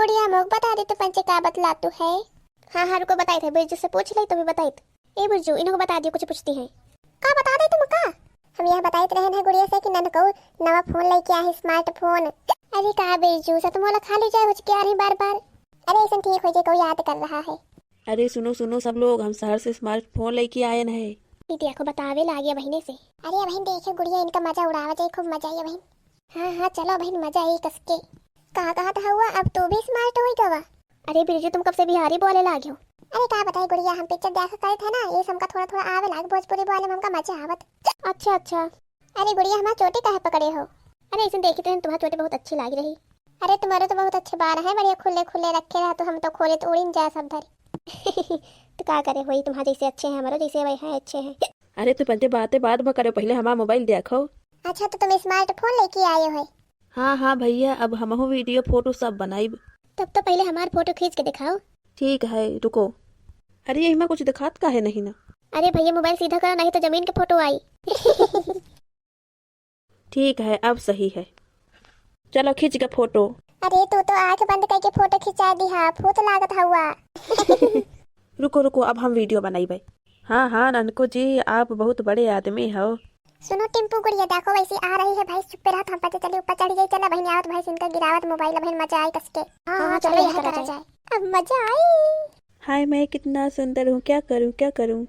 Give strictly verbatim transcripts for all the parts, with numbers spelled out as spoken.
बिटिया, मोक बता दे तो पंचे का बतलातू है। हाँ, हाँ, रुको, बताइत है, बिरजू से पूछ ले तो भी बताइत। ए बिरजू, इनको बता दियो, कुछ पूछती है। का बता दे तुमका? हम यह बताइत रहन है गुड़िया से कि ननकऊ नवा फोन लेके आए है, स्मार्ट फोन। अरे का बिरजू, सतमोला खा ली जाए, हुचकिया रही बार बार। अरे ऐसन ठीक हो जाए, कोई याद कर रहा है। अरे सुनो, सुनो सब लोग, हम शहर से स्मार्ट फोन लेके आयन है। ई देखो, बतावे लागिया बहिने से। अरे बहिन, देखे गुड़िया, इनका मजा उड़ावा जाए, खूब मजा आई बहिन। हाँ, हाँ, चलो बहिन, मजा आई कसके। का कहत हउआ, अब तू भी स्मार्ट होई गवा? अरे बिरजू, तुम कब से बिहारी बोले लागे हो? अरे का बताई गुड़िया, हम पिक्चर देखा करत है ना, ये हमका थोड़ा थोड़ा आवे लाग भोजपुरी बोले में, हमका मजा आवत। अच्छा, अच्छा। अरे गुड़िया, हमार चोटी काहे पकड़े हो? अरे ऐसे देखी तो तुम्हार चोटी बहुत अच्छी लाग रही। अरे तुम्हारे तो बहुत अच्छे बाल हैं, बढ़िया खुले खुले रखे रहा, तो हम तो खोले तो उड़िन जाए सब धर। तो का करे होई, तुम्हार जैसे अच्छे हैं हमारे, जैसे वही हैं अच्छे हैं। अरे तो पंचे, बातें बाद में करे, पहले हमार मोबाइल देखो। अच्छा, तो तुम स्मार्ट फोन लेके आए हो? हाँ, हाँ भैया, अब हमहू वीडियो फोटो सब बनाइब। तब तो पहले हमार फोटो खींच के दिखाओ। ठीक है, रुको। अरे, यही में कुछ दिखात का है नहीं ना? अरे भैया, मोबाइल सीधा करो, नहीं तो जमीन के फोटो आई। ठीक है, अब सही है। चलो, खींच के फोटो। अरे, तू तो आंख बंद करके फोटो खिंचा दिहा, भूत लागत हउआ। रुको, रुको, अब हम वीडियो बनाइबे। हाँ, हाँ, ननको जी, आप बहुत बड़े आदमी हो। सुनो टिम्पू गुड़िया, देखो वैसे आ रही है भैंस, चुप्पे रहो, हम पता चली ऊपर चढ़ गई। चला बहिन, आवत भैंस इनका गिरावत मोबाइल, बहिन मजा आई कसके। हाँ, हाँ, हाँ, चलो चलो यह यह करा करा जाए। जाए। अब मजा आई। हाय, मैं कितना सुंदर हूँ, क्या करूँ, क्या करूँ?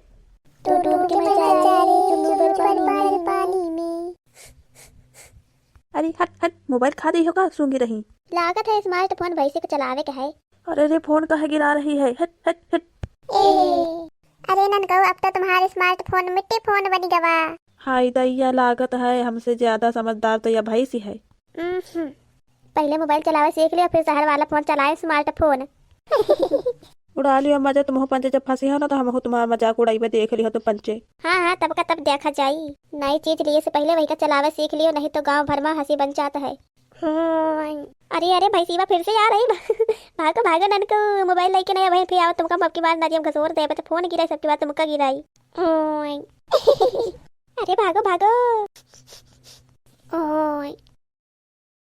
तू डूब के मर जा रे, चुन्नू भर पानी में। अरे हट, हट, मोबाइल खा दी हो का, सूंघी रही। लागत है स्मार्ट फोन भैंसी को चलावे के है। अरे रे, फोन काहे गिरा रही है, हट, हट, हट। ए, अरे ननकऊ, अब तो तुम्हारे स्मार्ट फोन मिट्टी फोन बन गवा। हाय दैया, लागत है हमसे ज्यादा समझदार तो यह भैंसी है। उम्हम। पहले मोबाइल चलावे सीख लियो, फिर शहर वाला फोन चलाए, स्मार्ट फोन। उड़ा लियो मजा तुमहू पंचे, जब फंसी हो ना तो हमहू तुम्हार मजाक उड़ाइबे, देख लियो तुम पंचे। हाँ, हाँ, तब का तब देखा जाई। नई चीज लिए से पहले वही का चलावे सीख लियो, नहीं तो गांव भर में हंसी बन जात है। हाँ। अरे, अरे, भैंसीवा फिर से आ रही। भागो, भागो, ननको मोबाइल लेके नहीं, वहीं फिर आओ, तुमका अब की बार नरियम घसोर देबे, तो फोन गिराई, सबके बाद तुमका गिराई। ओए। अरे, भागो, भागो। ओए।